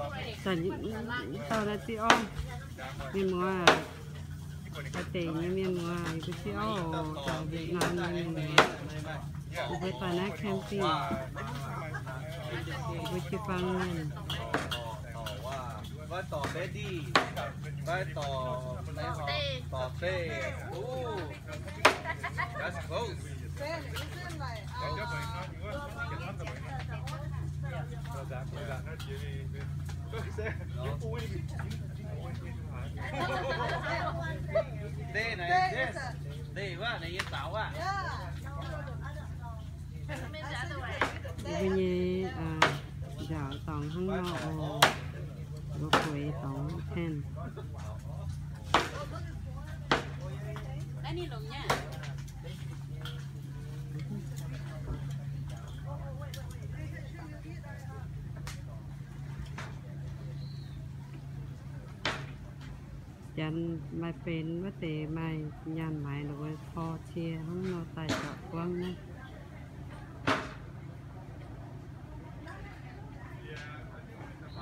Dauh naaiv ziqv orv, mienh muoz, Taiv deic nyei mienh muoz, yie mbuo ziqv orv oc. Dauh Việt Nam nyei mienh muoz, yie mbuo daaih naaiv camping, yie mbuo jiu-baang mienh. Yie mbuo nyei nziaauc dorngx hnangv nor oc. Yie mbuo bueix dorngx tanh. Janx maaih benx wuov deix maaih nyaanh maaiz ninh mbuo tor cie hnangv nor daaih zorc buangv naaiv.